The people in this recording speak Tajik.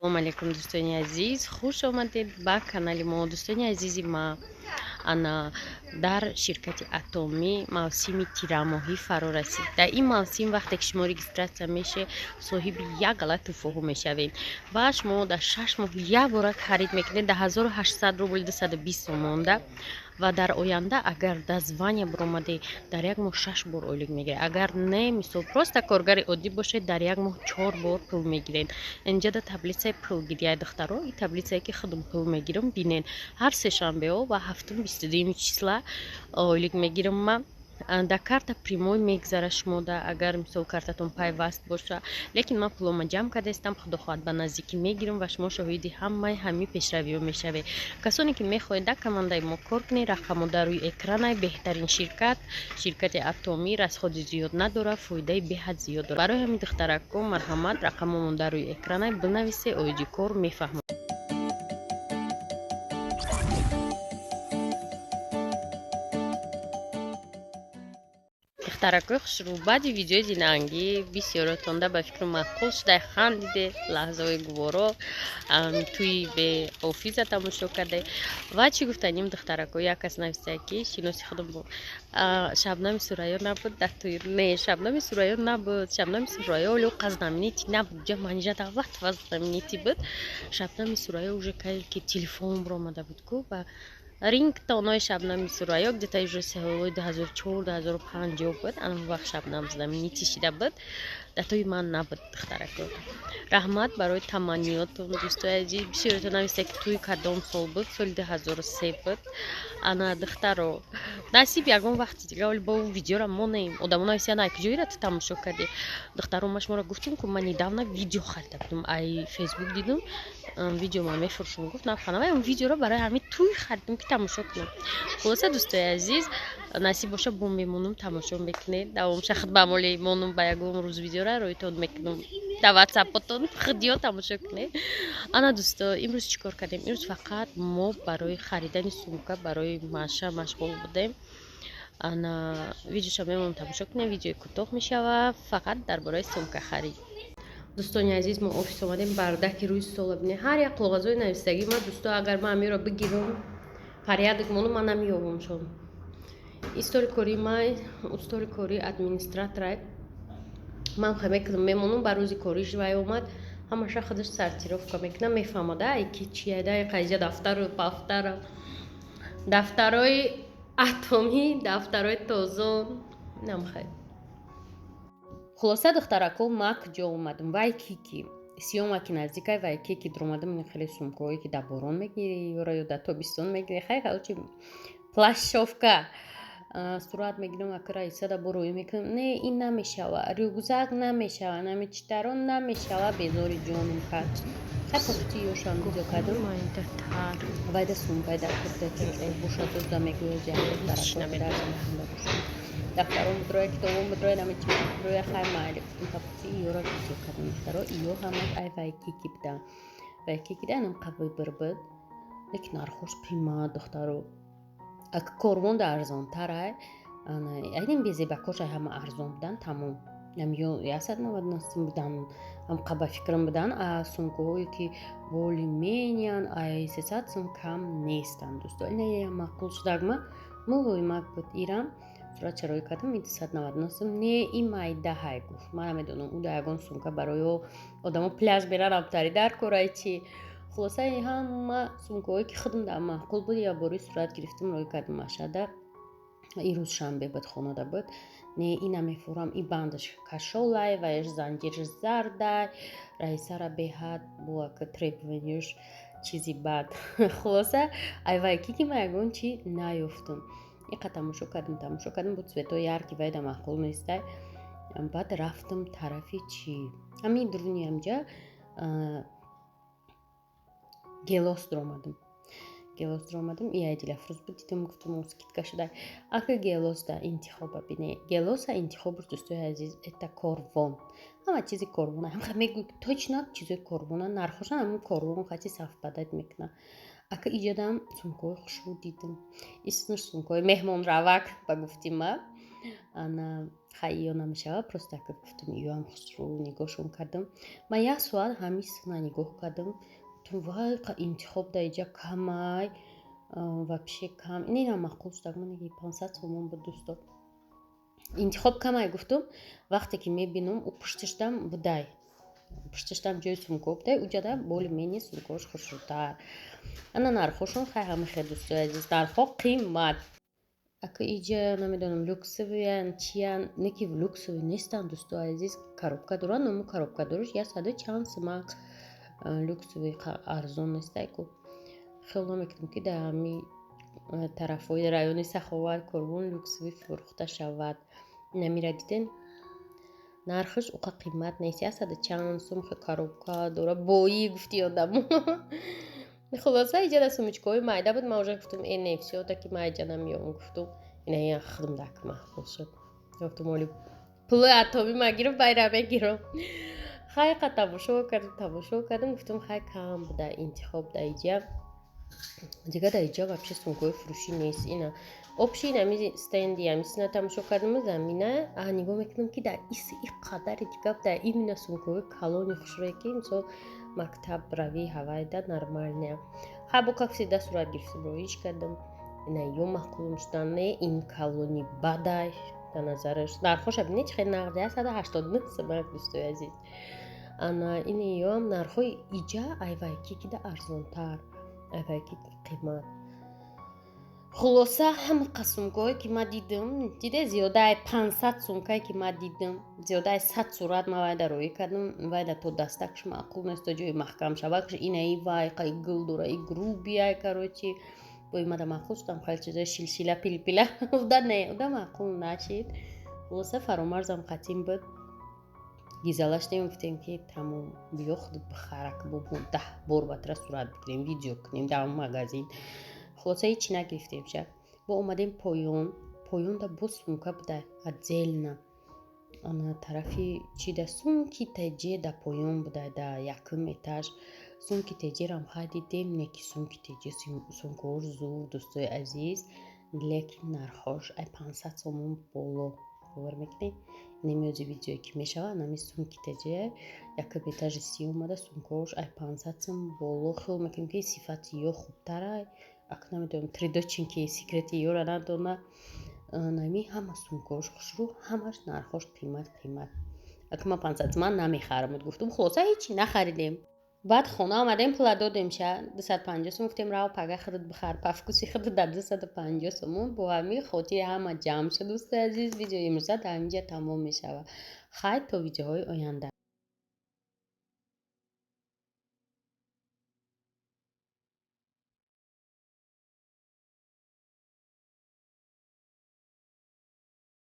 Салому алейкум, дӯстони азиз, хуш омадед ба канали мо. Дӯстони азизи ма, ана дар ширкати Атомӣ мавсими тирамоҳӣ фаро расид. Дар ин мавсим, вақте ки шумо регистрация меше, соҳиби як гала тӯҳфаҳо мешавед ва шумо дар 6 моҳ як бора харид мекунед, дар 1800 рубл, 220 сомонда. Ва дар оянда, агар дар звания биромадед, дар як моҳ шаш бор ойлик мегиред. Агар не, мисол, просто коргари оддӣ бошед, дар як моҳ чор бор пул мегиред. Инҷа да таблицаи пулгирияи, духтаро, и таблицае ки худам пул мегирам, бинед. Ҳар сешанбеҳо ва ҳафтум, 22-юми числа ойлик мегирам ман. Дар карта прямой мегзара шумода, агар, мисол, картатон пайваст боша. Лекин ман пулома ҷамъ кардаистам, худо хоҳад, ба наздикӣ мегирам ва шумо шоҳиди ҳамаи ҳамин пешравиҳо мешавед. Касоне ки мехоҳед дар командаи мо кор кунед, рақамҳо дар рӯи экранай. Беҳтарин ширкат, ширкати Атомӣ, расходи зиёд надорад, фоидаи беҳад зиёд дорад. Барои ҳамин, духтаракко, марҳамат, рақамҳомон дар рӯи экранай, бинависе, оиди кор мефаҳмад. Духтаракои хушрӯ, баъди видеои динангӣ бисёротонда ба фикру маъқул шудай, хандиде, лаҳзаҳои гуворо тӯи беофиза тамошо карде. Ва чӣ гуфтаним, духтарако, як кас нависая, ки шиноси худам, Шабнами Сурайё набуд дар тӯи. Не, Шабнами Сурайё набуд. Шабнами Сурайё оле қа знаменитый набуд. Ҷа Манижа Давлатова знаменитый буд. Шабнами Сурайё уже кай ки телефон биромада буд ку ба рингтонои Шабнами Сурайё, где-то уже солҳои 2004, 2005 буд. Ана вақт Шабнам знаменитый шида буд. Дар тӯи ман набуд, духтарако. Раҳмат барои таманниётон, дӯстои азиз. Бисёрето нависта, ки тӯи кадом сол буд. Соли 2003 буд. Ана, духтаро, насиб, ягон вақти дига оли бо видеора монем. Одамо нависиян: «Ай куҷоира ту тамошо кардӣ?» Духтаро, ма шуморо гуфтем ку, ман недавно видео харида будам, ай Фейсбук дидум, видео ман мефурӯшум, гуфт, нафанава. Он видеоро барои ҳамин тӯй харидем, ки тамошо кунам. Хулоса, дӯстои азиз, насиб боша, бо мемонум, тамошо мекунед давомша. Худ ба моли монум, ба ягон рӯз видеора роитон мекунам дар ватсапотон, худиё тамошо кунед. Ана, дӯсто, имрӯз чӣ кор кардем? Имрӯз фақат мо барои харидани сумка барои Маша машғул будем. Ана видеоша мемонам, тамошо кунем, видеои кӯтоҳ мешава, фақат дар бораи сумка харид. Дӯстони азиз, мо офис омадем, бардаки рӯи стола бинед, ҳар як коғазҳои нависагӣ ма. Дӯсто, агар ман амиро бигирам, порядок монум, ман намеёбамшон. И столи кори май, столи кори администраторай. Ман хай мекунам, мемонам, ба рӯзи кориш вай омад, ҳамаша худаш сортировка мекунам, мефаҳмада, ай ки чияда. Қайҷа дафтару пафтара, дафтарои Атомӣ, дафтарои тозон намхай. Хулоса, духтарако, ма куҷо омадам? Вайкики, сиёма ки наздикай Вайкики дуромадам. Ин хеле сумкаҳое, ки дар борон мегирӣ ёра ё дар тобистон мегирӣ. Хай, короче, плащовка сурат мегирам, ака Раисада бороӣ мекунам. Не, ин намешава, рюкзак намешава, намечитаро намешава, безори ҷонум кард. Хай, пакути ёшам видео кардам. Вайда сумкай дар бошад, озда мегӯяд, дафтаром будроя, китобом будроя, намечи будроя. Хай, майли, гуфтум, пакути ёра видео кардам. Духтаро, иё ҳамаш ай Вайкики будам. Вайкики да анам қавӣ бир буд, лекин нархош қимат, духтаро. Ак Корвон да арзонтарай, айнин безебакош ай ҳама арзон будан, тамом. Ё 199 будан, ҳам ба фикрам будан. А сумкаҳое, ки более-менее, ай 300 сум кам нестанд, дӯсто. Ина маъқул шудагма, мулоимак буд. Ирам сурат чароӣ кардам, и 299 сум. Не, и майдаҳай, гуфт. Ман намедонам, ӯ да ягон сумка барои одамо пляж меран, абтари дар корай чи. Хулоса, ҳама сумкаҳое, ки худам дар маъқул буд, я бори сурат гирифтам, рӯй кардам Машада. Ирӯз шанбе буд, хонада буд. Не, ина мефурам, и бандаш кашолай, ваяш занҷирш зардай. Раисара беҳад буака требованияш чизи бад. Хулоса, ай Вайкики ма ягон чи наёфтум. Иқа тамошо кардам, тамошо кардам, бо цветои яркий вайда маъқул нестай. Баъд рафтам тарафи чи, ҳамин дуруни ҳамҷа Гелос дуромадам. Гелос дуромадам, и ай Дилафрӯз буд, дидам, гуфтам, скидка шуда. Ака Гелосда интихоба бине, Гелоса интихобаш, дӯстои азиз, это Корвон. Ҳама чизи Корвона, мегӯ, точно чизои Корвона, нархошан ҳамин Корвон хати совпадать мекунад. Ака иҷадам сумкаҳои хушрӯ дидам, исмаш сумкаҳои меҳмонравак ба гуфти ма. Ана Хай, ё намешава, просто ка гуфтам, ёам хушрӯ нигоҳшон кардам. Ман як соат ҳамин сина нигоҳ кардам, гуфтам: «Вай, интихоб дар иҷа камай, вообще кам». Инам маъқул шудак, манаги 500 сомон буд, дӯсто. Интихоб камай гуфтум, вақте ки мебинам, ӯ пушташдам будай, пушташдам ҷои сумкаҳо будай, уҷада более-менее сумкаҳош хушрӯтар. Ана нархҳошон хай ҳама хел, дӯстои азиз, нархҳо қимат. Ака, иҷа намедонам, люксовый ян, чиян, не ки люксовый нестанд, дӯстои азиз, коробка доранд, ному коробка дораш яксаду чанд сумак, люксовый арзон нестай ку. Хиёл намекунам, ки дар ҳами тарафҳои райони Саховат, Корвон люксовый фурӯхта шавад. Инамира диден, нархаш уқа қимат нест, яксаду чанд сум, коробка дора, боӣ гуфти одамо. Хулоса, иҷада сумочка ҳои майда буд. Ман уже гуфтам: «Э, не, всё-таки ман иҷа намеём», гуфтум. Ина худам дак маъқул шуд, гуфтум: «Оли пули атоми ма гирифт, байра мегирам». Хай, қа тамошо кардам, тамошо кардам, гуфтум: «Хай, кам буда интихоб дар иҷа». Дига дар иҷа вообще сумкаҳои фурӯшӣ нест. Ина общий нами стенди ами сина тамошо кардам, замина нигоҳ мекунам, ки дар иси и қадари дига дар именно сумкаҳои калони хушрӯе, ки мисол мактаб равӣ, ҳавайда нормальная. Хай, бо как всегда сурат гирифтам, роиш кардам. Ина ё маъқулум шудан, не, ин калони бадай дар назараш. Нархоша бинед, чӣ хел нағди, 189 сумак, дӯстои азиз. Ана ини ёам нархҳои иҷа айвайки кида арзонтар, айвайки қимат. Хулоса, ҳама сумкаҳое ки ман дидам, диде, зиёдаи 500 сумкае ки ман дидам, зиёдаи 100 сурат ман вайда роӣ кардам, вайда то дастакш маъқул нест, то ҷои маҳкам шавакш. Инаи вай қай гул дора, и грубый ай, короче, бо имада маъқул шудам. Хеле чизои шилшила пилпила уда не, уда маъқул нашид. Хулоса, Фаромарзам қатим буд, гизала шудем, гуфтем, ки тамом, биё, худат бихарак, бо 10 бор батра сурат бигирем, видео кунем дар магазин. Хулоса, ҳечи нагирифтем. Ша бо омадем поён. Поёнда боз сумка буда отдельно, ана тарафи чи да сумки теже да поён буда, да якум этаж. Сумки теҷерам хай дидем, не ки сумки теже сумкаҳош зур, дӯстои азиз, лекин нархҳош ай 500 сомон боло, бовар мекунед? Немиёзи видеое ки мешавад, нами сумки теже якум этажи си омада, сумкаҳош ай 500 сом боло. Хиёл мекунем, ки сифати ё хубтарай, ак намедонам, тридочинки секрети ёра надона. Нами ҳама сумкаҳош хушрӯ, ҳамаш нархҳош қимат қимат. Ака, ман 500 соман намехарам, гуфтум. Хулоса, ҳечи нахаридем. Баъд хона омадем, пула додем ша, 250 сом. Гуфтем: «Рав, пага худат бихар, по вкуси худат дар 250 сомон». Бо ҳамин хотири ҳама ҷамъ шуд, дӯстои азиз. Видеои имрӯза дар ҳаминҷа тамом мешавад. Хайр, то видеоҳои оянда.